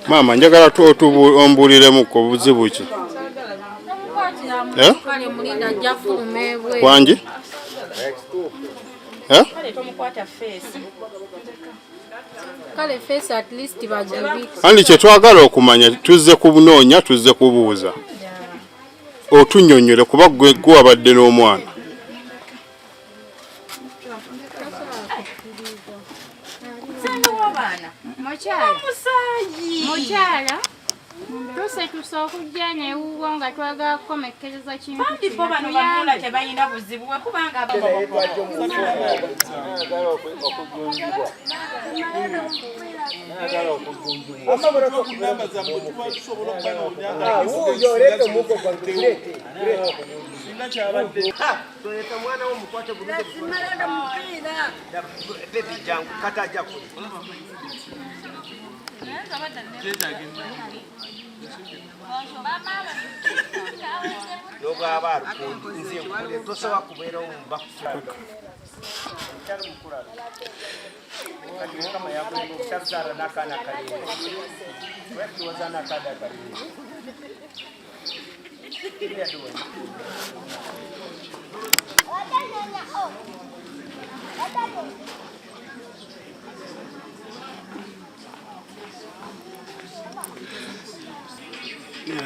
Maama, njagala ombuuliremukko, buzibu ki? Eh? Wangi? Eh? Andi kyetwagala okumanya, tuzze kubunoonya, tuzze kubuuza, otunnyonnyole, kuba gwe gwe wabadde n'omwana. Mukyala, tusetuse okujja newuwo nga twagala kukomekkereza kintu. Bambi bo bano bamula tebalina buzibu wekubanga. Nobwaba alukundi, nze nkule tosobola kubeerawo mubakufuga. Kati Mukama yakulemba obutazaala n'akaana kalenzi, wetiwaza n'akaana kalenzi.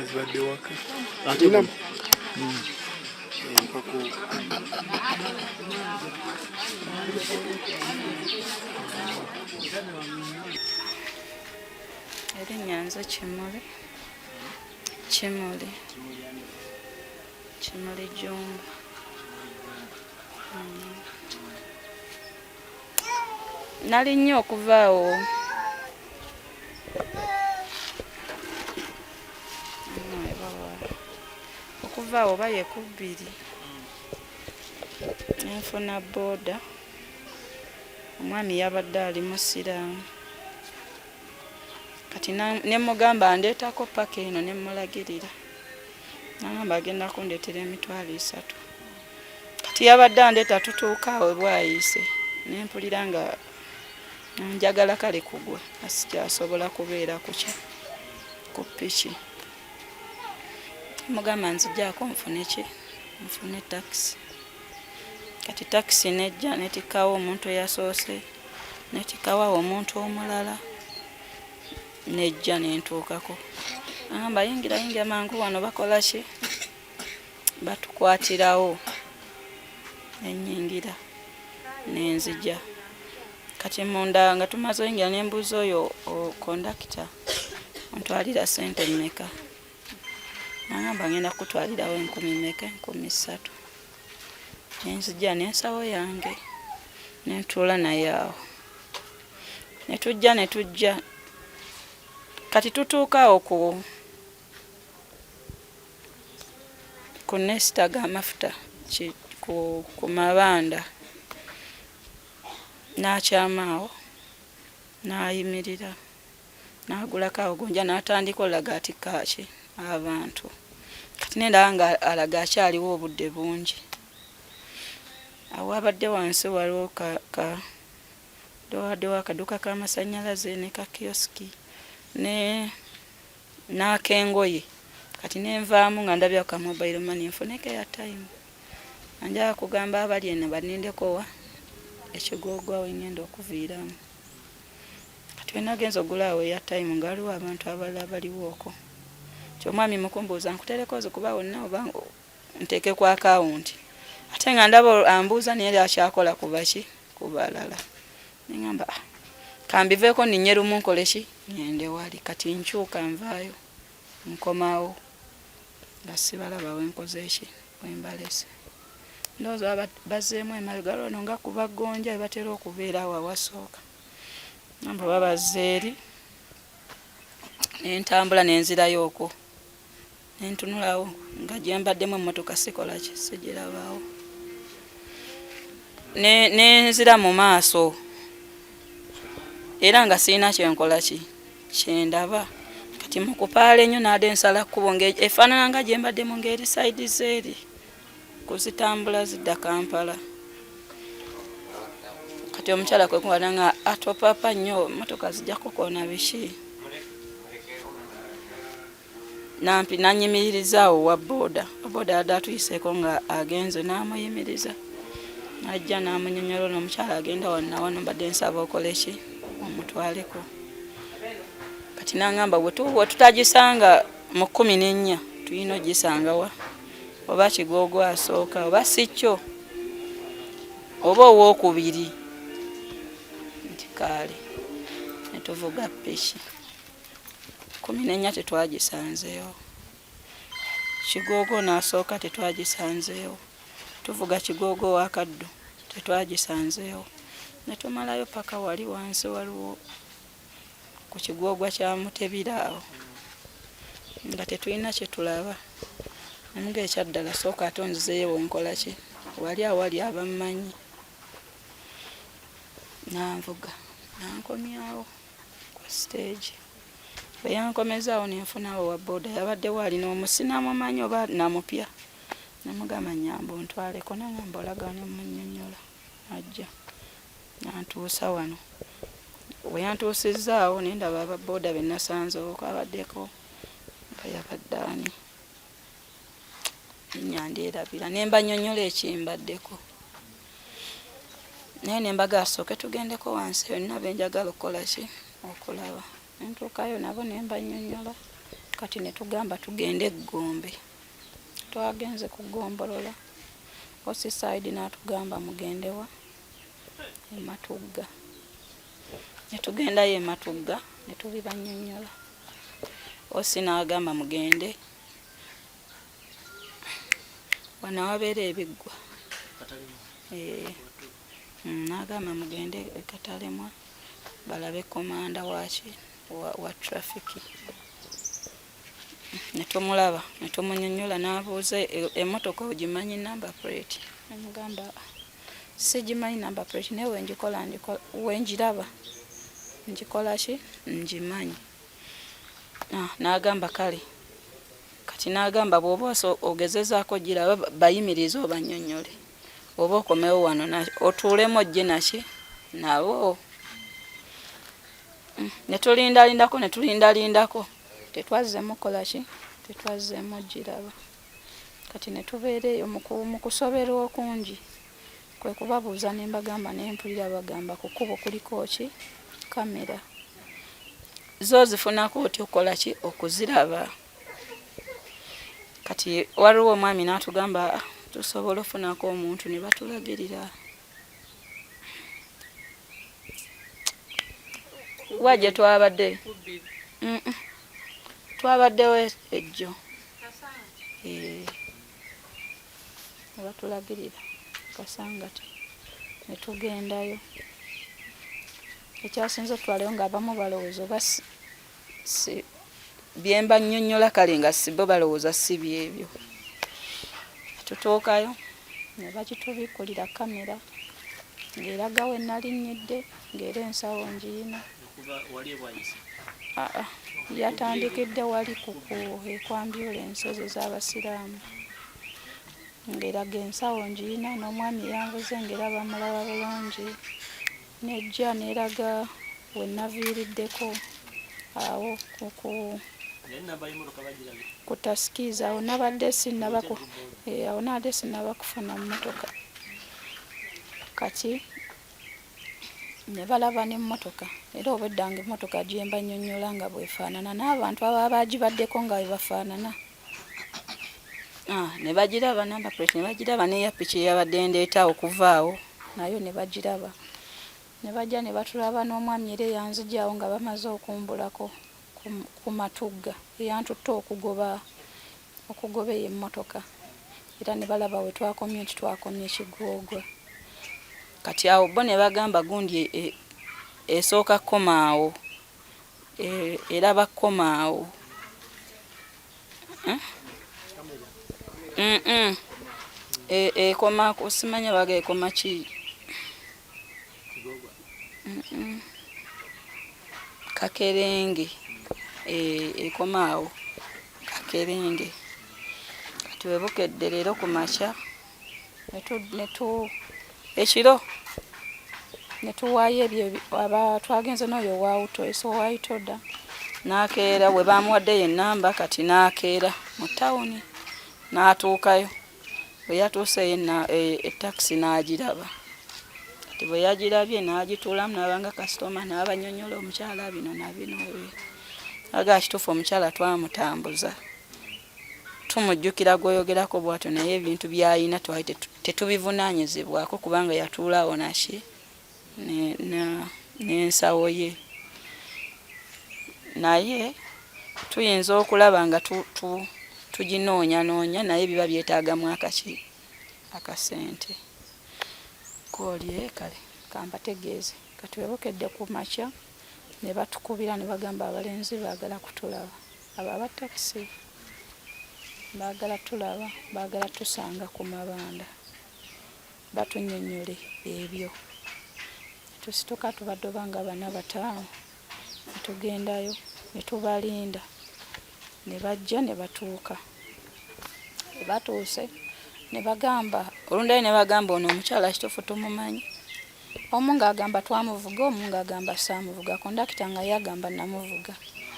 Zibadde waka. Ate Empako. Erinnya nze Kimuli, Kimuli, Kimuli Jumba. Nali nnyo okuva awo okuva awo oba ye ku 2, nenfuna booda. Omwami yabadde ali musiraamu, kati nemugamba ndeetako paka eno, nemulagirira, nagamba agenda kundeetera 30,000. Kati yabadde andeeta, tutuuka awo bwayiise, nempulira nga njagala kale kugwa, asikyasobola kubeera kukya ku piki. Mugamba nzijaako nfune ki, nfune takisi. Kati takisi nejja, netikkawo omuntu eyasoose, netikkawo awo omuntu omulala, nejja nentuukako. Agamba, "Yingira, yingira mangu, wano bakola ki, batukwatirawo." Nenyingira, nenzija. Kati munda nga tumaze oyingira, nembuuza oyo kondakita, "Ontwalira sente mmeka?" Nagamba, "Ngenda kukutwalirawo enkumi meka?" 3000. Nenzija nensawo yange, nentuula naye awo, netujja, netujja. Kati tutuuka awo ku nesitaga amafuta ku mabanda, n'akyama awo, n'ayimirira, n'agulako awo gonja, n'atandika olaga ati kaaki abantu. Kati nendaba nga alaga akyaliwo obudde bungi. Awo abadde wansi waliwo ka waddewo akaduuka k'amasannyalaze ne ka kiyosiki ne n'akengoye. Kati nenvaamu nga ndabyawo ka mobile money, nfuneko airtime. Anjagala kugamba abali eno banindeko wa ekigoogwa wengenda okuviiramu. Kati wenagenza ogula awo airtime, nga waliwo abantu abalala baliwo okwo. Ti omwami mukumbuuza, "Nkutereko ozikuba wonna oba nteeke ku akawunti?" Ate nga ndaba ambuuza, naye akyakola kubaki ku balala. Neŋamba, "Ah, kambiveeko, ninye lumu nkole ki, ngende wali." Kati nkyuka nvaayo, nkomawo nga sibalaba wenkoze ki, wembalese. Ndowooza bazzeemu emabega lwano nga kuba gonja webatera okubeera awo awasooka. Namba babazze eri, nentambula nenzirayo okwo, nentunulawo nga gyembaddemu emmotoka sikola ki, sigirabaawo. Nenzira mu maaso era nga sirina kyenkola ki, kyendaba. Kati mu kupaala ennyo naade nsala kkubo efaanana nga gyembaddemu ng'eri sayidi zeeri kuzitambula zidda Kampala. Kati omukyala kwe kuwana nga atopapa nnyo, motoka zijja kukoona biki. Nampi nanyimiriza awo wa boda, boda yadde atuyiseeko nga agenze n'amuyimiriza, najja n'amunyonyola ono omukyala agenda wano na wano, mbadde nsaba okole ki omutwaleko. Kati nangamba bwe tutagisanga mu 14 tulina ogisanga wa, oba Kigogo asooka oba si kyo oba owookubiri, nti kaale ne tuvuga piki. 14 tetwagisanzeewo, Kigogo n'asooka tetwagisanzeewo, tuvuga Kigogo owakaddu tetwagisanzeewo, ne tumalayo paka wali wansi waliwo ku kigwogwa kya Mutebira awo nga tetulina kye tulaba. Namuga ekyaddala sooka ate onzizeeyo wenkola ki wali awali abammanyi, nanvuga nankomyawo ku stage. Bwe yankomezaawo ne nfunawo wa boda yabaddewo alina omusi namumanyi oba namupya, namugamba nnyamba ontwaleko, nangamba olaga ne munnyonnyola, ajja nantuusa wano. Bwe yantuusizzaawo ne ndaba aba boda be nasanzeewo kabaddeko nga yabadde ani linnya ndyerabira, ne mbannyonnyola ekimbaddeko, naye ne mbaga asooke tugendeko wansi yonna be njagala okukola ki okulaba. Ne ntuukayo nabo ne mbannyonnyola, kati ne tugamba tugende Gombe. Twagenze ku ggombolola, OC side n'atugamba mugende wa e Matugga. Ne tugendayo e Matugga ne tubibannyonnyola. OC n'agamba mugende wano awabeera ebiggwa. N'agamba mugende e Katalemwa balabe komanda waki wa traffic. Ne tumulaba ne tumunyonnyola, n'abuuza emmotoka ogimanyi number plate? Ne mugamba sigimanyi number plate, naye wengikola wengiraba ngikola ki ngimanyi. N'agamba kale. Kati n'agamba bw'oba ogezezaako ogiraba bayimirize obannyonnyole, oba okomewo wano otuulemu ojje naki nabo. Ne tulindalindako ne tulindalindako tetwazzeemu kukola ki, tetwazzeemu giraba. Kati ne tubeera eyo mu kusoberwa okungi, kwe kubabuuza ne mbagamba ne mpulira bagamba ku kkubo kuliko ki kamera, zo zifunako otya okukola ki okuziraba. Kati waliwo omwami n'atugamba tusobola ofunako omuntu ne batulagirira wa gye twabadde. Twabaddewo ejjo ne batulagirira Kasangati ne tugendayo. Ekyasinze otutwalayo ng'abamu balowooza oba si bye mbannyonnyola, kale nga si bo balowooza si byebyo. Tutuukayo ne bagitubikkulira kamera ng'eraga we nalinnyidde ng'era ensawo ngiyina. Yatandikidde wali ku ekwambyula ensozi z'Abasiraamu ng'eraga ensawo ngiyina, n'omwami yanvuze ng'era bamulaba bulungi, nejja n'eraga we naviiriddeko awo ku tasikiizi awo nabadde sinnaba awo nabadde sinnaba kufuna mmotoka. Kati ne balaba n'emmotoka, era obwedda nga emmotoka gye mbannyonnyola nga bw'efaanana n'abantu ababa bagibaddeko nga bwe bafaanana. Ne bagiraba number plate ne bagiraba n'eya piki eyabadde endeeta okuva awo nayo ne bagiraba. Ne bajja ne batulaba n'omwami era eyanzigya awo nga bamaze okumbulako ku Matugga eyantutte okugoba okugoba eyo emmotoka, era ne balaba we twakomye nti twakomye Kigoogwa. Kati awo bo ne bagamba gundi esooka kkomaawo, eraba kkomaawo. Ekoma simanya baga ekoma ki Kakerenge, ekoma awo Kakerenge. Kati we bukedde leero ku makya ekiro ne tuwaayo ebyo twagenze n'oyo owa Auto, eso owa Itoda N'akeera bwe bamuwaddeyo ennamba kati n'akeera mu tawuni n'atuukayo. Bwe yatuuseeyo ettakisi n'agiraba. Kati bwe yagirabye n'agituulamu n'abanga kasitoma n'abanyonyola omukyala bino na bino. Aga kituufu omukyala twamutambuza. Tumujjukira gw'oyogerako bw'atyo naye ebintu by'alina twali tetubivunaanyizibwako kubanga yatuulaawo naki n'ensawo ye. Naye tuyinza okulaba nga tuginoonyanoonya naye biba byetaagamu akaki akasente. Kooli kale kambategeeze kati we bukedde ku makya ne batukubira ne bagamba abalenzi baagala kutulaba. Abo aba takisi baagala tulaba, baagala tusanga ku mabanda batunnyonnyole ebyo. Tusituka tubadde oba nga bana bataano ne tugendayo ne tubalinda ne bajja ne batuuka. Bwe batuuse ne bagamba olundayo ne bagamba ono omukyala kituufu tumumanyi. Omu ng'agamba twamuvuga omu ng'agamba saamuvuga. Kondakita nga ye agamba namuvuga.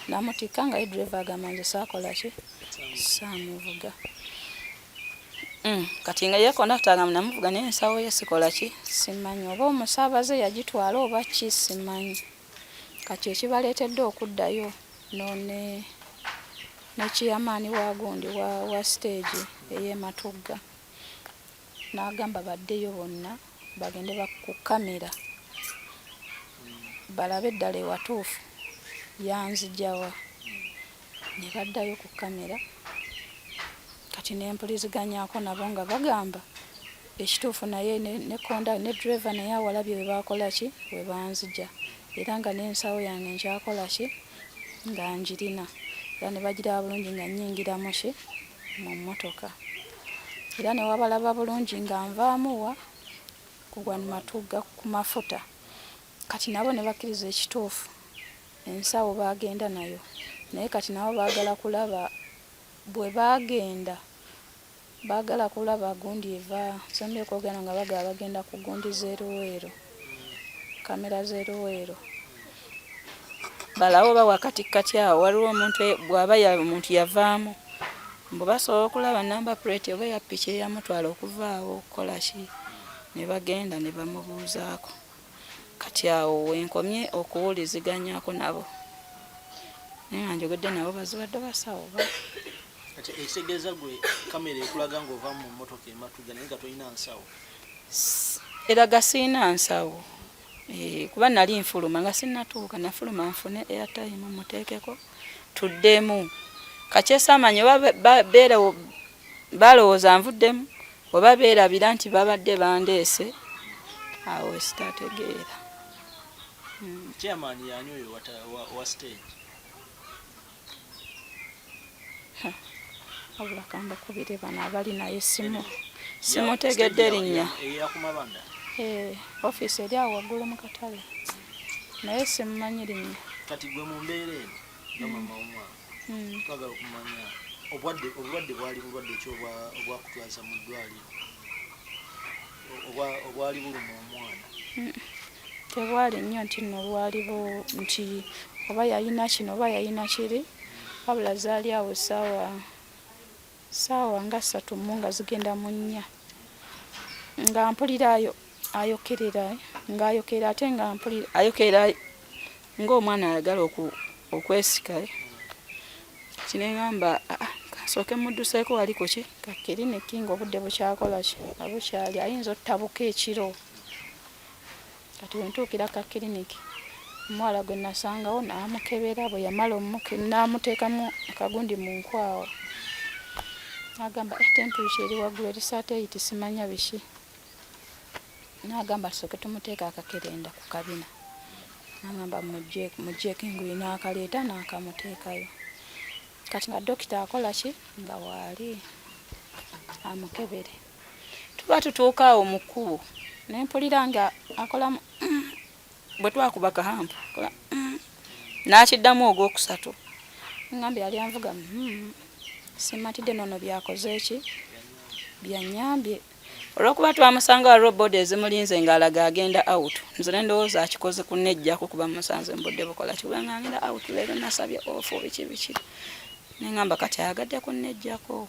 Namutikka nga ye driver agamba nze saakola ki? Saamuvuga. Kati nga ye kondakita agamba namuvuga naye ensawo ye sikola ki? Simanyi oba omusaabaze yagitwala oba ki simanyi. Kati ekibaleetedde okuddayo no ne ne ciyamaani wa gundi wa wa siteegi ey'e Matugga n'agamba baddeyo bonna bagende ku kkamera balabe ddala ewatuufu yanzigya wa. Ne baddayo ku kkamera kati ne mpuliziganyaako nabo nga bagamba ekituufu naye ne konda ne driver naye awalabye we baakola ki we banzigya era nga n'ensawo yange nkyakola ki nga ngirina era ne bagiraba bulungi nga nnyingira mu ki mu mmotoka era ne wabalaba bulungi nga nvaamu wa ku gwa Matugga ku mafuta kati nabo ne bakkiriza ekituufu ensawo baagenda nayo naye kati nabo baagala kulaba bwe baagenda baagala kulaba gundi eva nsembye okwogera nga bagala bagenda ku gundi z'e Luweero kamera z'e Luweero balabe oba wakatikkati awo waliwo omuntu bw'aba omuntu yavaamu mbu basobola okulaba number plate oba eya ppiki eyamutwala okuva awo okukola ki ne bagenda ne bamubuuzaako. Kati awo wenkomye okuwuliziganyako nabo naye nga njogedde nabo baziwadde basawo ba Kati ekitegeeza gwe kamera ekulaga ng'ova mu mmotoka ematuga naye nga tolina nsawo. Eraga sirina nsawo eh, kuba nali nfuluma nga sinnatuuka nafuluma nfune airtime muteekeko tuddemu kakyesaamanya oba beera balowooza nvuddemu oba beerabira nti babadde bandeese awo sitategeera. Chairman yani oyo wa stage? Wabula kambakubire bano abali naye simu simutegedde linnya. Eyakumabanda. Eh, ofiisi eri awo waggulu mu katale naye simumanyi linnya. Kati gwe mu mbeera eno nga mama w'omwana twagala okumanya obwadde obulwadde bwali bulwadde ki obwakutwaza mu ddwaliro obwali buluma omwana? Tebwali nnyo nti nno bwali nti oba yalina kino oba yalina kiri wabula zaali awo essaawa ssaawa nga ssatu mu nga zigenda mu nnya nga mpulira ayo ayokerera ng'ayokerera ate nga mpulira ayokerera ng'omwana ayagala okwesika kati ne ŋŋamba ah, kansooke mudduseeko wali ku ki ka kiriniki ng'obudde bukyakola ki nga bukyali ayinza ottabuka ekiro. Kati we ntuukira ka kiriniki omuwala gwe nasangawo n'amukebera bwe yamala n'amuteekamu akagundi mu nkwawa n'agamba eh, temperature eri waggulu eri saateyiti simanya biki n'agamba tusooke tumuteeke akakerenda ku kabina n'agamba muggyeko engoye n'akaleeta n'akamuteekayo kati nga dokita akola ki nga waali amukebere. Tuba tutuuka awo mu kkubo ne mpulira nga akola bwe twakuba kahampu kola n'akiddamu ogwokusatu ngambye yali anvuga simatidde nono byakoze ki byanyambye. Olw'okuba twamusanga waliwo boda ezimulinze ng'alaga agenda out, nze ne ndowooza akikoze kunneggyako kuba musanze mu budde bukola ki, kubanga agenda out leero nasabye off biki biki, ne ŋŋamba kati ayagadde kunneggyako.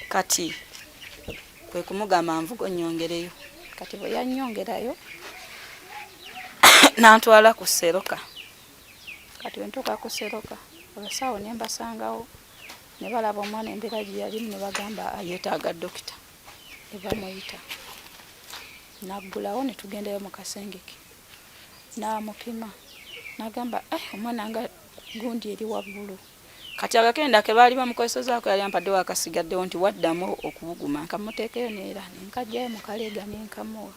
Kati kwe kumugamba nvuga onnyongereyo. Kati bwe yannyongerayo n'antwala ku Seroka. Kati bwe ntuuka ku Seroka abasawo ne mbasangawo ne balaba omwana embeera gye yalimu ne bagamba yeetaaga dokita ne bamuyita n'aggulawo ne tugendayo mu kasenge ke n'amupima n'agamba eh, omwana nga gundi eri waggulu. Kati akakenda ke baali bamukozesezaako yali ampaddewo akasigaddewo nti waddamu okubuguma nkamuteekeyo neera ne nkajjayo mu kaleega ne nkamuwa.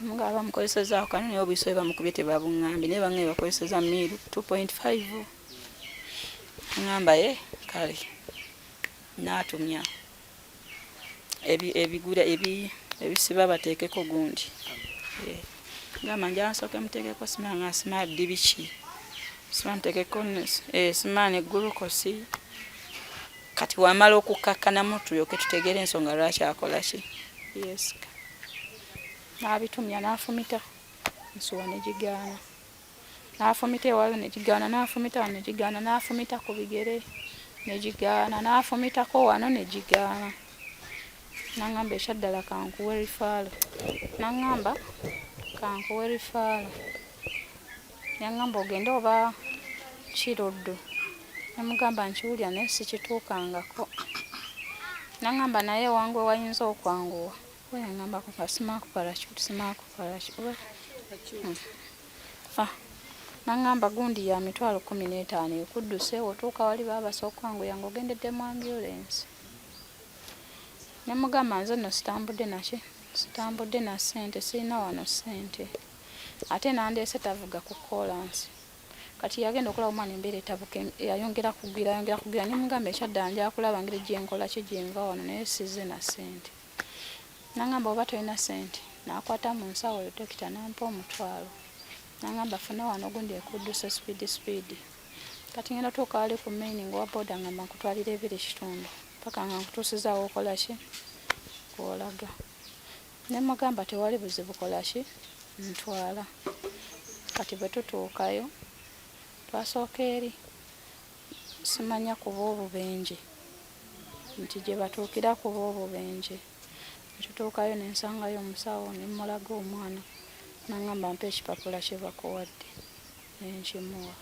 Nga bamukozesezaako kano naye obuyisa bwe bamukubye tebabuŋŋambye naye bangambye bakozeseza miiru 2.5. Ŋŋamba ye kale n'atumya ebigura ebisiba bateekeko gundi. Gamba njala nsooke muteekeko sima nga sima ddi biki sima muteekeko sima ne gulukosi. Kati wamala okukkakkanamu tulyoke tutegeere ensonga lwaki akola ki. Yeesika n'abitumya n'afumita ensuwa ne gigaana n'afumita ewala ne gigaana n'afumita wano ne gigaana n'afumita ku bigere ne gigaana n'afumitako wano ne gigaana. N'aŋŋamba ekyaddala kankuwe rifaalo. N'aŋŋamba kankuwe rifaalo. Yaŋŋamba ogende oba Kiruddu. Ne mugamba nkiwulira naye sikituukangako. N'aŋŋamba naye ewangu ewayinza okwanguwa. Oba yaŋŋambako nga simaako parachute, simaako parachute. Ah, n'aŋŋamba gundi ya 150,000 ekudduse otuuka wali baba basooka okwanguya ng'ogendedde mu ambulensi. Ne mugamba nze nno sitambudde naki, sitambudde na ssente, sirina wano ssente. Ate n'andeese tavuga ku koolansi. Kati yagenda okulaba omwana embeera etabuka yayongera kugwira ayongera kugwira ne mugamba ekyaddala njagala kulaba ngeri gye nkola ki gye nva wano naye sizze na ssente. N'angamba oba tolina ssente n'akwata mu nsawo oyo dokita n'ampa 50. N'angamba funa wano gundi ekudduse sipiidi sipiidi. Kati ngenda tuuka wali ku main ng'owa boda ngamba nkutwalira 2.5 paka nga nkutuusizza w'okola ki w'olaga. Ne mugamba tewali buzibu kola ki ntwala. Kati bwe tutuukayo twasooka eri simanya kuba obubenje nti gye batuukira kuba obubenje. Ne tutuukayo ne nsangayo omusawo ne mmulaga omwana n'angamba mpa ekipapula kye bakuwadde ne nkimuwa.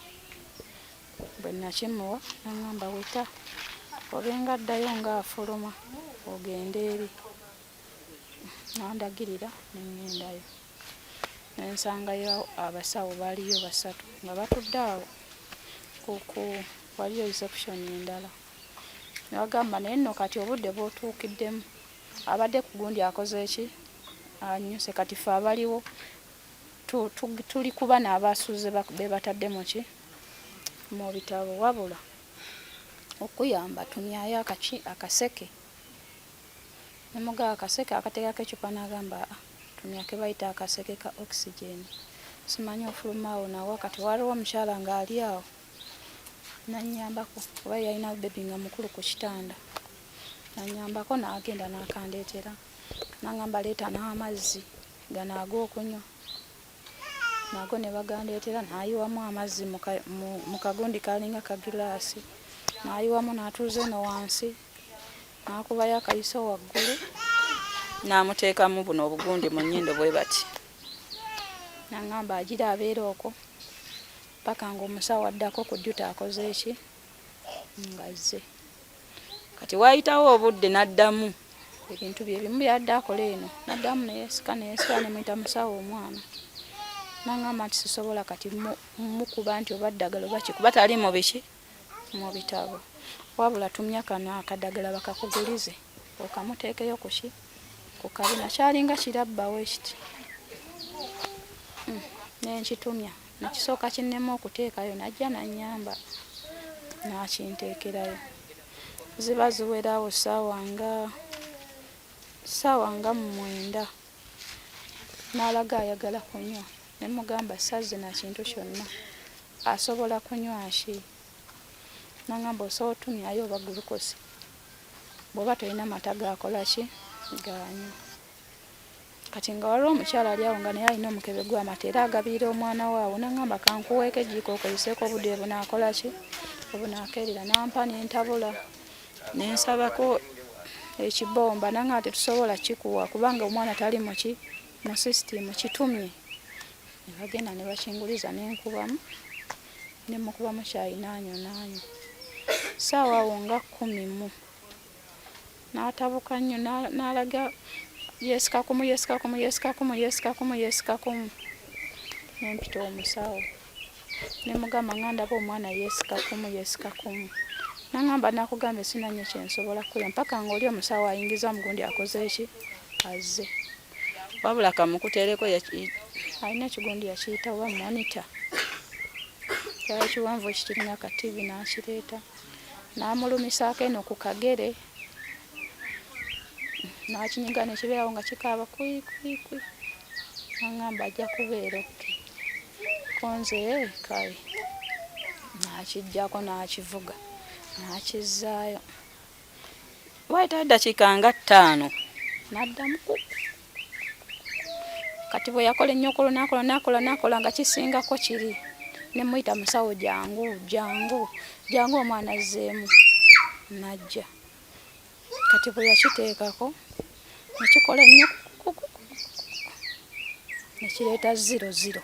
Bwe nakimuwa n'angamba weta obenga addayo ng'afuluma ogende eri. N'andagirira ne ŋŋendayo. Ne nsangayo abasawo baaliyo basatu nga batudde awo ku waliyo reception endala. Ne bagamba naye nno kati obudde bw'otuukiddemu abadde ku gundi akoze ki annyuse kati ffe abaliwo tuli kuba n'abasuze be batadde mu ki mu bitabo wabula okuyamba tumyayo akaki akaseke. Ne mugamba akaseke akateekako eccupa n'agamba aa tumya ke bayita akaseke ka oxygen. Simanyi ofuluma awo nawa kati waaliwo omukyala ng'ali awo n'annyambako kuba ye yalina bbebi nga mukulu ku kitanda. N'annyambako n'agenda n'akandeetera n'angamba leeta n'amazzi gano ag'okunywa. Nago ne bagandeetera n'ayiwamu amazzi mu kagundi kaalinga kagilaasi n'ayiwamu n'atuuza eno wansi n'akubayo akayiso waggulu n'amuteekamu buno obugundi mu nnyindo bwe bati. N'angamba agira abeera okwo paka ng'omusawo addako ku duty akoze ki ng'azze. Kati waayitawo obudde n'addamu. Ebintu bye bimu by'adde akola eno n'addamu ne yeesika ne yeesika ne muyita musawo omwana n'angamba nti sisobola kati mukuba nti oba ddagala oba ki kuba tali mu biki mu bitabo wabula tumya kano akadagala bakakugulize okamuteekeyo ku ki ku kabina kyalinga kirabbawo ekiti ne nkitumya nekisooka kinnema okuteekayo n'ajja n'annyamba n'akinteekerayo. Ziba ziwera awo ssaawa nga 9 n'alaga ayagala kunywa ne mugamba sazze na kintu kyonna asobola kunywa ki? N'angamba osobola otumyayo oba gulukosi bw'oba tolina mata gaakola ki? Gaanyi. Kati nga waliwo omukyala ali awo nga naye alina omukebe gw'amata era agabirira omwana we awo n'aŋŋamba kankuweeko ejjiiko okozeseeko obudde bwe bunaakola ki obunaakeerera n'ampa ne ntabula ne nsabako ekibomba n'aŋŋamba tetusobola kikuwa kubanga omwana tali muki mu sisitiimu kitumye ne bagenda ne bakinguliza ne nkubamu ne mukubamu kyayi n'anywa n'anywa ssaawa awo nga 10 n'atabuka nnyo n'alaga yeesika kumu yeesika kumu yeesika kumu yeesika kumu yeesika kumu ne mpita omusawo ne mugamba nga ndaba omwana yeesika kumu yeesika kumu n'aŋŋamba nakugambye sina nnyo kye nsobola kukola mpaka ng'oli omusawo ayingiza omugundi akoze ki azze. Wabula kamukuteereko alina ekigundi yakiyita oba monitor kyali kiwanvu ekikiringa ka TV n'akireeta n'amulumisaako eno ku kagere n'akinyiga ne kibeerawo nga kikaaba kwi kwi kwi n'aŋŋamba ajja kubeera okay ko nze kale n'akiggyako n'akivuga n'akizzaayo waayitawo eddakiika nga 5 n'addamu ku kati bwe yakola ennyokolo n'akola n'akola n'akola nga kisingako kiri ne muyita musawo jangu jangu jangu omwana azzeemu n'ajja kati bwe yakiteekako ne kikola ennyo ne kireeta 00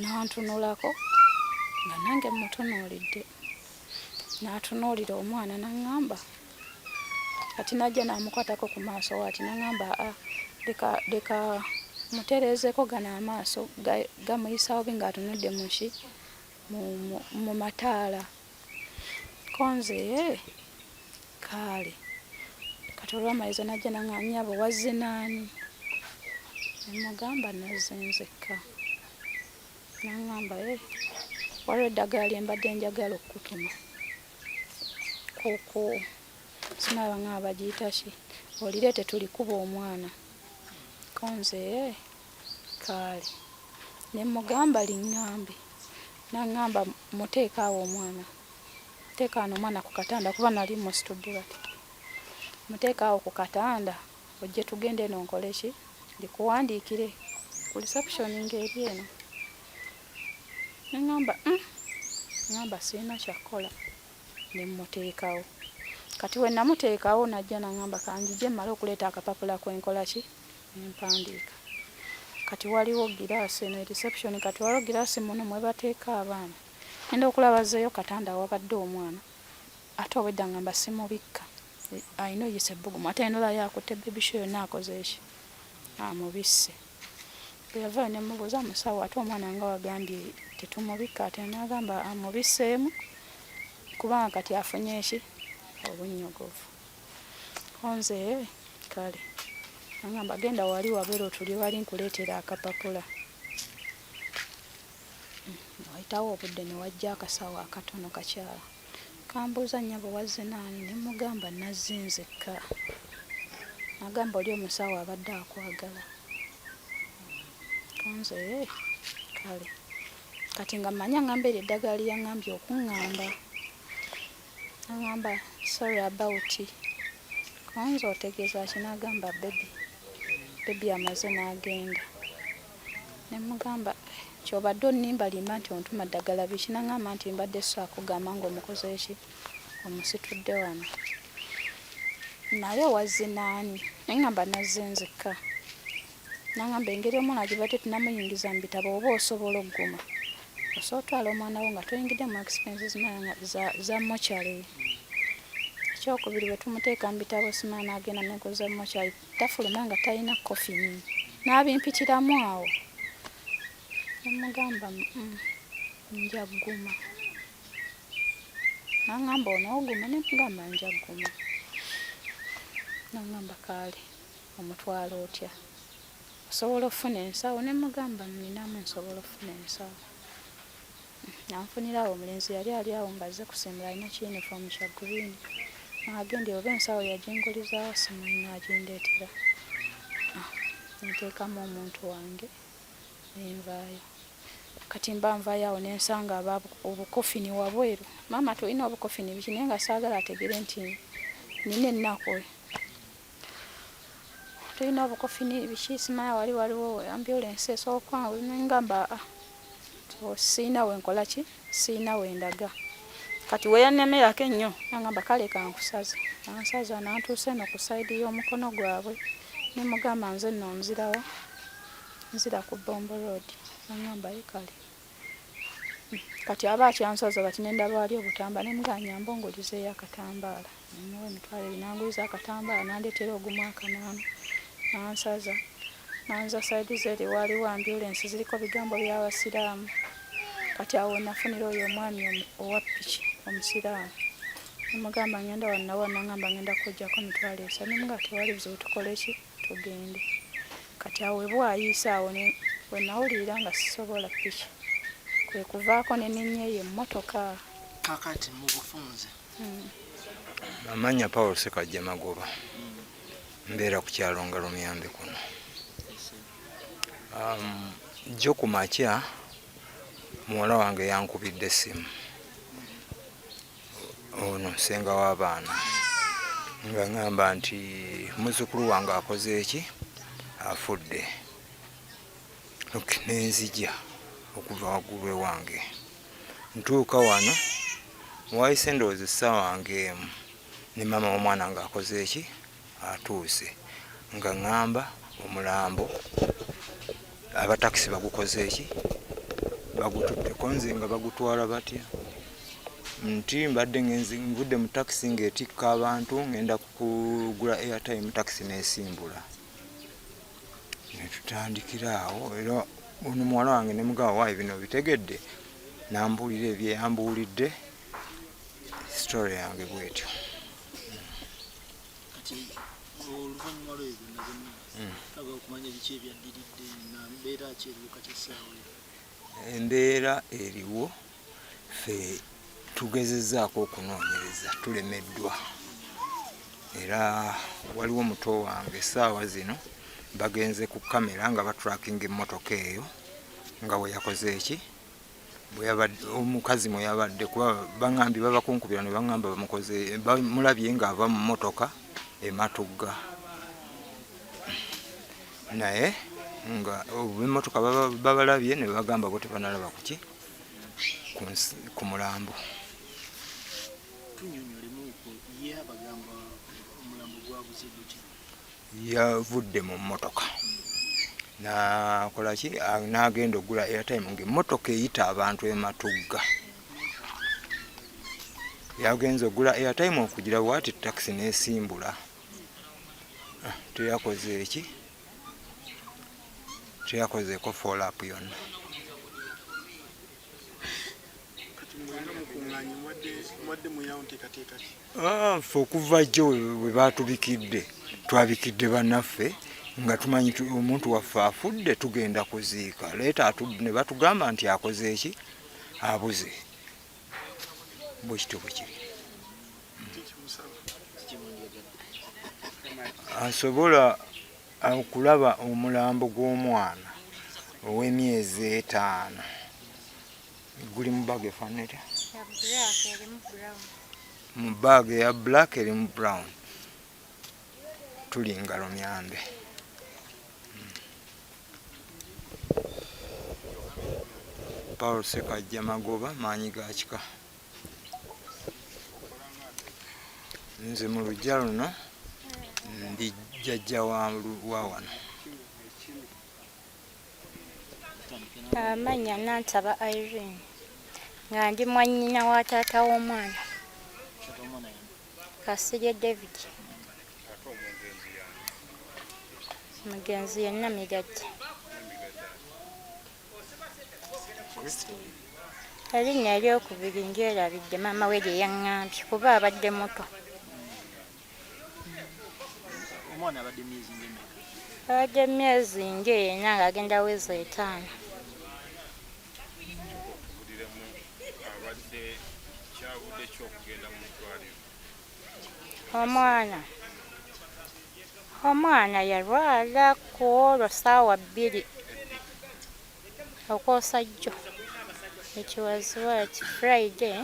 n'antunulako nga nange mmutunuulidde n'atunuulira omwana n'aŋŋamba kati n'ajja n'amukwatako ku maaso ati n'aŋŋamba aa leka mutereezeeko gano amaaso gamuyisa bubi ng'atunudde muki mu mataala ko nze kaale kati olwamaliza n'ajja n'aŋŋamba nnyabo wazze n'ani ne mugamba nazze nzekka n'aŋŋamba waliwo eddagala lye mbadde njagala okukutuma ku sinaba nga bagiyita ki olireete tulikuba omwana ko nze kaale ne mugamba liŋŋambe n'aŋŋamba muteeke awo omwana teeka wano omwana ku katanda kuba nali musitudde bati muteeke awo ku katanda ojje tugende eno nkole ki ndikuwandiikire ku reception ng'eri eno ne ŋŋamba ŋŋamba sirina kyakukola ne mmuteekawo kati we namuteekawo n'ajja n'aŋŋamba kanjije mmale okuleeta akapapula kwe nkola ki ne mpandiika kati waliwo giraasi eno reception kati waliwo giraasi muno mwe bateeka abaana ngenda okulaba azzeeyo katanda awabadde omwana ate obwedda ŋŋamba simubikka alina oyisa ebbugumu ate nolaba akutte baby show yonna akoze eki amubisse bwe yavaayo ne mmubuuza musawo ate omwana nga wagambye tetumubikka ate n'agamba amubisseemu kubanga kati afunye eki obunnyogovu ko nze kale n'aŋŋamba genda wali wabweru otuli wali nkuleetera akapapula wayitawo obudde ne wajja akasawo akatono kakyala kambuuza nnyabo wazze n'ani ne mugamba nazze nzekka n'agamba oli omusawo abadde akwagala ko nze kale kati nga mmanyi aŋŋamba eryo eddagala lye yaŋŋambye okuŋŋamba n'aŋŋamba sorry about ko nze otegeeza ki n'agamba baby baby amaze n'agenda ne mugamba ky'obadde onnimbalimba nti ontuma ddagala biki n'aŋŋamba nti mbadde so akugamba ng'omukoze ki omusitudde wano naye wazze n'ani ne ŋŋamba nazze nzekka n'aŋŋamba engeri omwana gye badde tunnamuyingiza mu bitabo oba osobola ogguma osobola otwala omwana wo nga toyingidde mu expenses za mortuary ekyokubiri bwe tumuteeka mu bitabo simanyi n'agenda n'enkozi za mortuary tafuluma nga talina coffin n'abimpitiramu awo ne mugamba nja gguma n'aŋŋamba onooguma ne mugamba nja gguma n'aŋŋamba kaale omutwala otya osobola okufuna ensawo ne mugamba nninamu nsobola okufuna ensawo nanfunira awo omulenzi yali ali awo ng'azze kusimbula alina ki uniform kya green n'agenda oba ensawo yagingulizaawo simanyi n'agindeetera nteekamu omuntu wange ne nvaayo kati mba nvaayo awo ne nsanga aba obukofini wabweru maama tulina obukofini biki naye nga saagala ategere nti nina ennaku. Tulina obukofini biki simanya wali waliwo ambulensi esooka nengamba siina wenkola ki, siina wendaga. Kati weyannemerako ennyo nangamba kale kankusaze, ansaza nantuusa eno ku sayidi y'omukono gwabwe, nemugamba nze nno nzirawa, nzira ku Bombo Road, nangamba ye kale. Kati aba akyansaza bati nendaba wali obutamba, nemugamba nyamba ongulizeeyo akatambaala, nemuwa 20,000 nanguliza akatambaala nandeetera ogumu 500, nansaza nanza sayidi zeri waliwo ambulensi ziriko bigambo by'abasiraamu. Kati awo nafunira oyo omwami owa piki omusiraamu, nemugamba ngenda wannawa, nangamba ngenda kujjako 30,000, nemugamba tewali buzibu tukole ki tugende. Kati awo webwayiisa awo we nawulirira nga sisobola piki, kwe kuvaako ne ninnya eyo emmotoka. Kaakati mu bufunze. Amannya Paul Ssekajja Magoba, mbeera ku kyalo Ngalomyambe kuno. Jjo ku makya muwala wange yankubidde essimu, ono ssenga w'abaana, nga ŋŋamba nti muzzukulu wange akoze eki, afudde. Nenzija okuva waggulu ewange, ntuuka wano wayise ndowooza essaawa ng'emu ne maama w'omwana ng'akoze eki, atuuse, nga ŋŋamba omulambo abatakisi bagukoze eki, bagututteko, nze nga bagutwala batya, nti mbadde nvudde mu takisi ng'etikka abantu ngenda kugula airtime, takisi n'esimbula. Ne tutandikira awo, era ono muwala wange ne mugamba waayi bino bitegedde, n'ambuulira ebyeyambuulidde, story yange bw'etyo. Kati oluvannyuma lw'ebyo byonna byonna twagala okumanya biki ebyaddiridde na mbeera ki eriwo kati essaawa eno. Embeera eriwo ffe tugezezzaako okunoonyereza tulemeddwa, era waliwo muto wange essaawa zino bagenze ku kamera nga batrackinga emmotoka eyo nga bwe yakoze eki, omukazi mwe yabadde, kuba baŋŋambye babakunkubira ne baŋŋamba bamukoze, bamulabye ng'ava mu mmotoka ematugga, naye nga emmotoka babalabye ne bagamba bo tebanalaba kuki ku mulambo. Tunnyonnyolemuuko, ye abagamba omulambo gwabuze gutya? Yavudde mu mmotoka nakola ki, n'agenda okugula airtime ng'emmotoka eyita abantu ematugga, yagenze okugula airtime okugira bwati takisi n'esimbula. Teyakoze eki, teyakozeeko follow up yonna. Kati mwenga mukuŋŋaanye mwadde mulinawo nteekateeka ki? Ffe okuva jjo bwe baatubikidde, twabikidde bannaffe nga tumanyi omuntu waffe afudde tugenda kuziika, leeta ne batugamba nti akoze eki, abuze. Bwe kityo bwe kiri. Asobola okulaba omulambo gw'omwana ow'emyezi 5 guli mu bag efaanana etya? Mu bag eya black erimu brown. Tuli ngalo myambe. Paul Ssekajja Magoba, maanyi ga kika. Nze mu luggya luno ndi jjajja wa wano. Amannya Nantaba Irene, nga ndi mwannyina wa taata w'omwana Kasirye David. Mugenzi ye Namigadde. Erinnya eryokubiri ndyerabidde maama we lye yaŋŋambye kuba abadde muto. Omwana abadde myezi ng'emeka? Abadde myezi ng'ena ng'agenda wezi 5. Omwana yalwala ku olwo 2:00 okwosa jjo. It was what, Friday.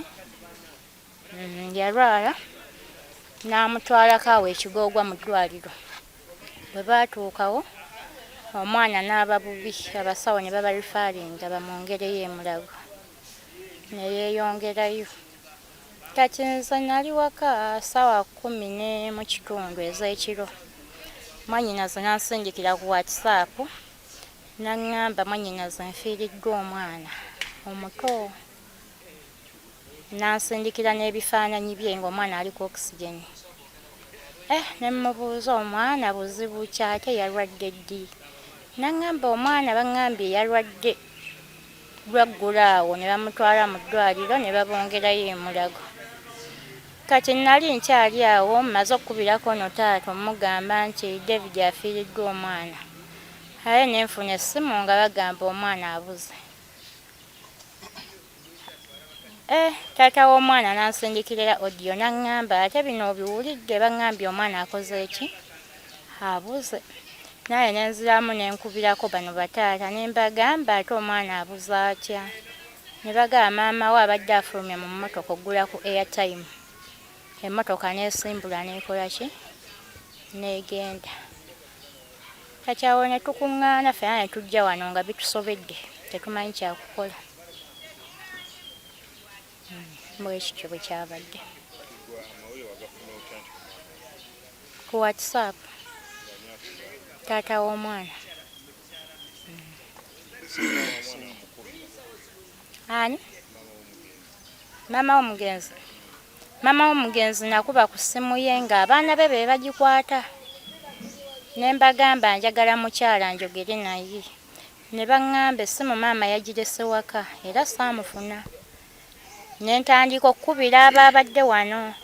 Yalwala n'amutwalako awo ekigoogwa mu ddwaliro. Bwe baatuukawo omwana n'aba bubi, abasawo ne babarifaaringa bamwongereyo e Mulago, ne yeeyongerayo. Kati nze nali waka ssaawa 10:15 ez'ekiro, mwannyinaze n'ansindikira ku WhatsApp n'aŋŋamba mwannyinaze nfiiriddwa omwana omuto. N'ansindikira n'ebifaananyi bye ng'omwana ali ku oxygen. Ne mmubuuza omwana buzibu ki ate yalwadde ddi? N'aŋŋamba omwana baŋŋambye yalwadde lwaggulo awo ne bamutwala mu ddwaliro ne babongerayo e Mulago. Kati nali nkyali awo mmaze okukubirako ono taata omugamba nti David afiiriddwa omwana. Aye ne nfuna essimu nga bagamba omwana abuze. Taata w'omwana n'ansindikirira audio n'aŋŋamba ate bino obiwulidde baŋŋambye omwana akoze ki? Abuze. Naye ne nziramu ne nkubirako bano bataata ne mbagamba ate omwana abuze atya? Ne bagamba maama we abadde afulumye mu mmotoka okugula ku airtime. Emmotoka n'esimbula n'ekola ki? N'egenda. Kati awo ne tukuŋŋaana ffenna ne tujja wano nga bitusobedde tetumanyi kyakukola. Bwe kityo bwe kyabadde. Ku WhatsApp taata w'omwana. Ani? Maama w'omugenzi. Maama w'omugenzi nakuba ku ssimu ye ng'abaana be be bagikwata. Ne mbagamba njagala mukyala njogere naye. Ne baŋŋamba essimu maama yagirese waka era saamufuna. Ne ntandika okukubira abaabadde wano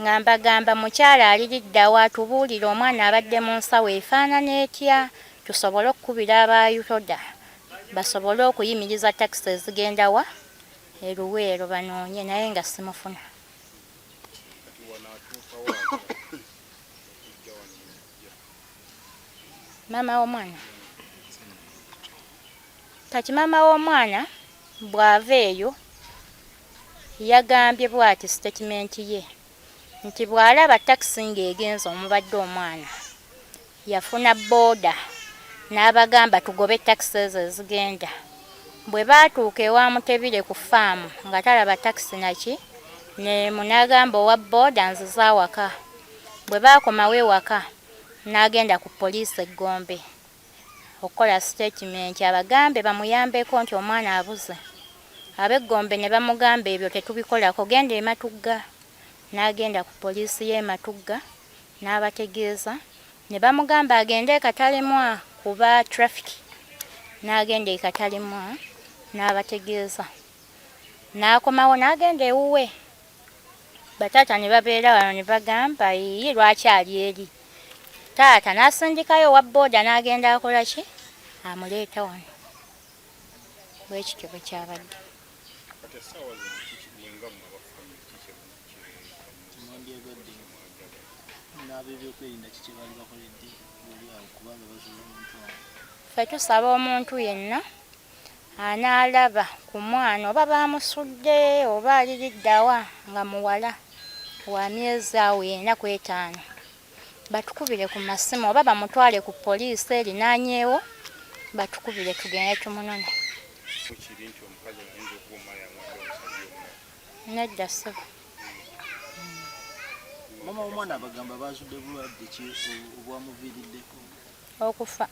nga mbagamba mukyala aliriddawa atubuulire omwana abadde mu nsawo efaanana etya tusobole okukubira aba UTODA basobole okuyimiriza takisi ezigenda wa e Luweero banoonye naye nga simufuna. Maama w'omwana. Kati maama w'omwana bw'ava eyo yagambye bw'ati sitatimenti ye nti bw'alaba takisi ng'egenze omubadde omwana yafuna bbooda n'abagamba tugobe takisi ezo ezigenda. Bwe baatuuka ewa Mutebile ku ffaamu nga talaba takisi naki n'emu n'agamba owa bbooda nzize awaka. Bwe baakomawo ewaka n'agenda ku poliisi e Gombe okukola sitatimenti abagambe bamuyambeko nti omwana abuze. Ab'e Gombe ne bamugamba ebyo tetubikolako genda e Matugga. N'agenda ku poliisi y'e Matugga n'abategeeza ne bamugamba agende e Katalemwa kuba traffic. N'agenda e Katalemwa n'abategeeza n'akomawo n'agenda ewuwe. Bataata ne babeera wano ne bagamba yiyi lwaki ali eri. Taata n'asindikayo owa bbooda n'agenda akola ki? Amuleeta wano. Bwe kityo bwe kyabadde. Ffe tusaba omuntu yenna anaalaba ku mwana oba baamusudde oba aliriddawa nga muwala wa myezi awo 4 ku 5 batukubire ku masimu oba bamutwale ku poliisi erinaanyeewo batukubire tugende tumunone. Nedda ssebo. Maama w'omwana abagamba baazudde bulwadde ki obwamuviiriddeko okufa?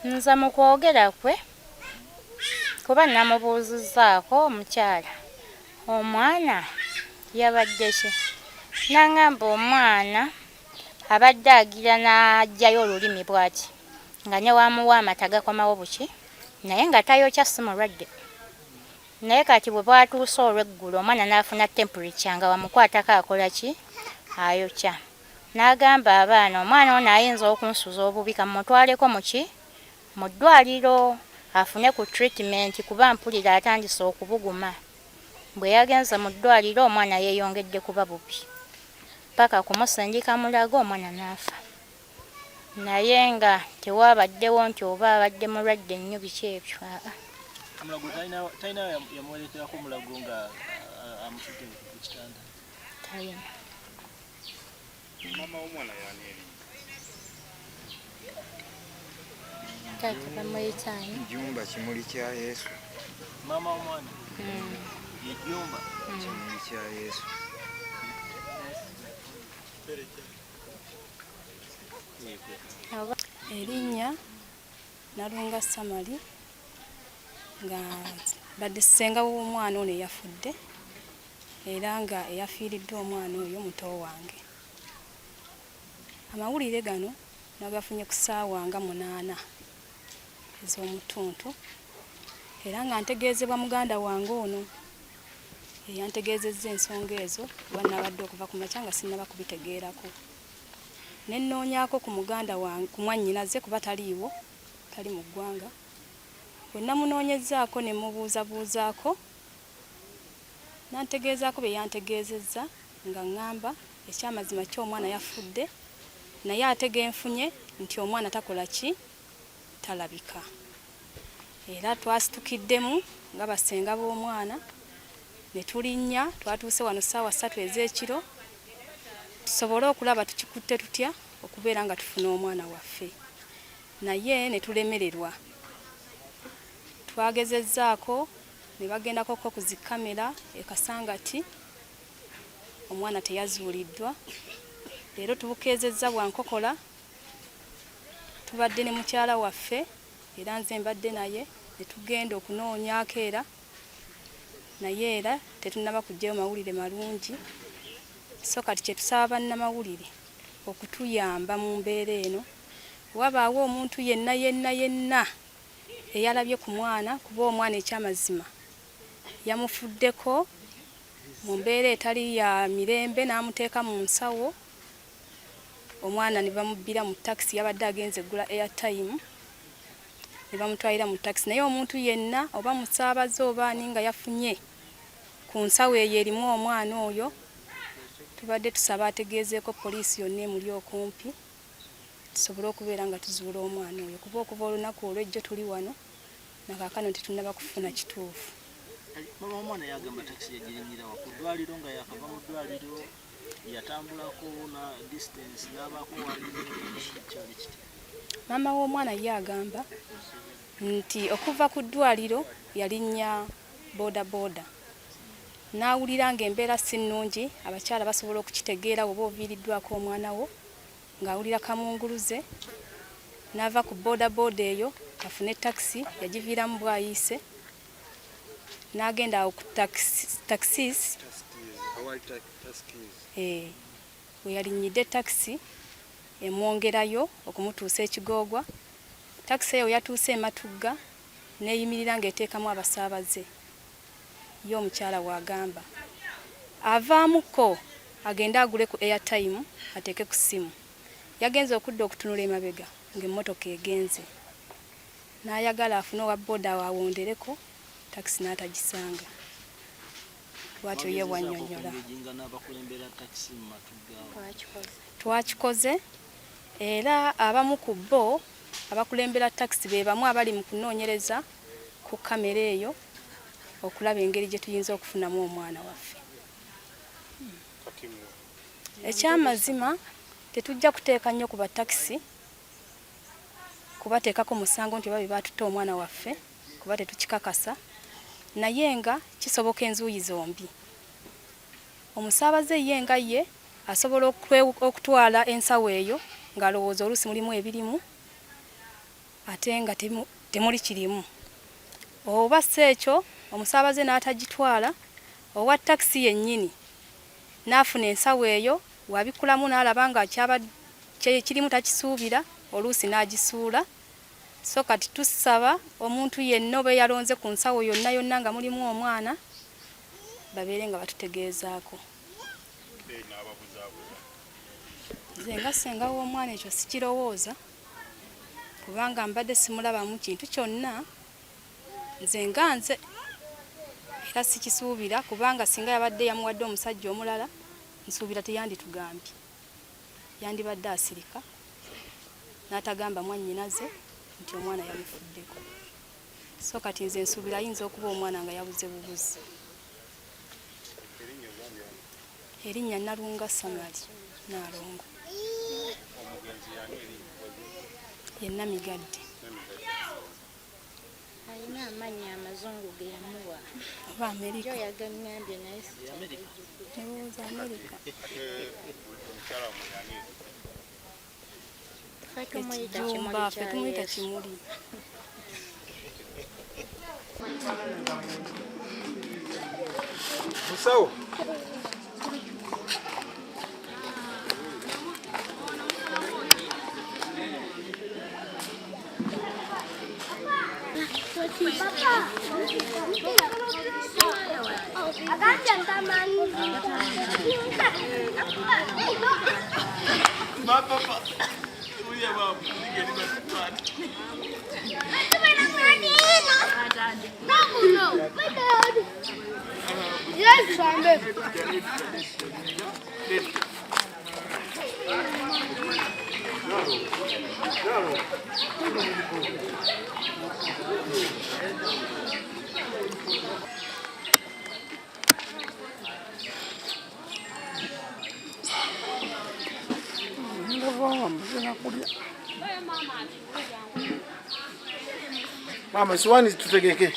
Nze mu kwogera kwe kuba namubuuzizzaako omukyala omwana yabadde ki, n'angamba omwana abadde agira n'aggyayo olulimi bw'ati nga ne wamuwa amata gakomawo buki naye nga tayokya si mulwadde. Naye kati bwe bwatuuse olw'eggulo omwana n'afuna temperature nga wamukwatako akola ki? Ayokya. N'agamba abaana omwana ono ayinza okunsuza obubi kammutwaleko mu ki? Mu ddwaliro afune ku treatment kuba mpulira atandise okubuguma. Bwe yagenze mu ddwaliro omwana yeeyongedde kuba bubi paka kumusindika Mulago omwana n'afa. Naye nga tewabaddewo nti oba abadde mulwadde nnyo biki ebyo aa. Mulago talina yamuwerekerako Mulago nga amusudde ku kitanda? Talina. Maama w'omwana y'ani erinnya? Taata bamuyita ani? Jumba Kimuli kya Yesu. Maama w'omwana ye Jumba Kimuli kya Yesu. Erinnya Nalunga Samali, nga mbadde ssenga w'omwana ono eyafudde, era nga eyafiiriddwa omwana oyo muto wange. Amawulire gano nagafunye ku ssaawa nga 8 ez'omutuntu, era nga ntegeezebwa muganda wange ono eyantegeezezza ensonga ezo, kuba nabadde okuva ku makya nga sinnaba kubitegeerako. Ne nnoonyaako ku muganda wange, ku mwannyinaze, kuba taliiwo, tali mu ggwanga. Bwe namunoonyezzaako ne mubuuzabuuzaako, n'antegeezaako bye yantegeezezza, nga ŋŋamba ekyamazima kyo omwana yafudde, naye ate ge nfunye nti omwana takola ki, talabika. Era twasitukiddemu nga bassenga b'omwana ne tulinnya, twatuuse wano ssaawa 3 ez'ekiro tusobole okulaba tukikutte tutya okubeera nga tufuna omwana waffe, naye ne tulemererwa. Twagezezzaako ne bagendako ku zi kamera e Kasangati, omwana teyazuuliddwa. Leero tubukeezezza bwa nkokola, tubadde ne mukyala waffe, era nze mbadde naye, ne tugenda okunoonyaako era naye era tetunnaba kuggyayo mawulire malungi. So kati kye tusaba bannamawulire okutuyamba mu mbeera eno, wabaawo omuntu yenna yenna yenna eyalabye ku mwana, kuba omwana ekyamazima yamufuddeko mu mbeera etali ya mirembe, n'amuteeka mu nsawo, omwana ne bamubbira mu takisi, yabadde agenze eggula airtime ne bamutwalira mu takisi. Naye omuntu yenna oba musaabaze oba ani nga yafunye ku nsawo eyo erimu omwana oyo, tubadde tusaba ategeezeeko poliisi yonna emuli okumpi, tusobole okubeera nga tuzuula omwana oyo, kuba okuva olunaku olw'ejjo tuli wano nakaakano tetunnaba kufuna kituufu. Mama w'omwana yagamba takisi yagirinnyira wa ku ddwaliro, nga yakava mu ddwaliro, yatambulako na distance n'abaako wali, kyali kiti? Maama w'omwana ye agamba nti okuva ku ddwaliro yalinnya boda boda, n'awulira ng'embeera si nnungi. Abakyala basobola okukitegeera bw'oba oviiriddwako omwana wo, ng'awulira kamunguluze, n'ava ku boda boda eyo afune takisi, yagiviiramu bwayiise n'agenda awo ku taxis we yalinnyidde takisi emwongerayo okumutuusa Ekigoogwa. Takisi eyo yatuuse e Matugga n'eyimirira ng'eteekamu abasaabaze. Ye omukyala w'agamba avaamukko agende agule ku airtime ateeke ku ssimu. Yagenze okudda okutunula emabega ng'emmotoka egenze, n'ayagala afune owa boda awondereko takisi n'atagisanga. Bw'atyo ye bw'annyonnyola. Twakikoze, era abamu ku bo abakulembera takisi be bamu abali mu kunoonyereza ku kamera eyo okulaba engeri gye tuyinza okufunamu omwana waffe. Ekyamazima tetujja kuteeka nnyo ku batakisi kubateekako musango nti oba be baatutte omwana waffe, kuba tetukikakasa, naye nga kisoboka enzuuyi zombi. Omusaabaze ye nga ye asobola okutwala ensawo eyo ng'alowooza oluusi mulimu ebirimu ate nga temuli kirimu, oba si ekyo omusaabaze n'atagitwala, owa takisi yennyini n'afuna ensawo eyo, wabikulamu n'alaba nga kirimu takisuubira, oluusi n'agisuula. So kati tusaba omuntu yenna oba eyalonze ku nsawo yonna yonna nga mulimu omwana, babeere nga batutegeezaako. Nze nga ssenga w'omwana ekyo sikirowooza, kubanga mbadde simulabamu kintu kyonna, nze nga nze, era sikisuubira, kubanga singa yabadde yamuwadde omusajja omulala, nsuubira teyanditugambye, yandibadde asirika n'atagamba mwannyinaze nti omwana yamufuddeko. So kati nze nsuubira ayinza okuba omwana nga yabuze bubuzi. Erinnya Nalunga Samali Naalongo. Ye Namigadde. Alina amannya amazungu ge yamuwa. Oba Amerika. Yo yagangambye naye Ndowooza Amerika. Ffe tumuyita Ekijumba, kimuli ffe kya tumuyita Yesu. Kimuli. Musawo. Mama, siwani tutegeke.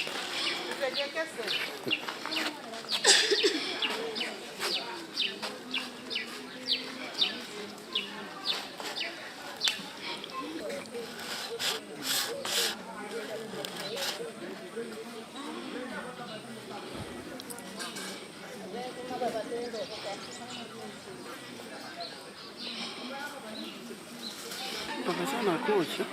Akasana kocha.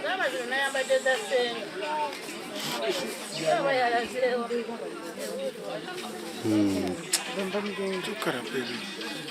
Gamba zino nayambadde za ssenga. Oba yalazeewo. Tukara baby.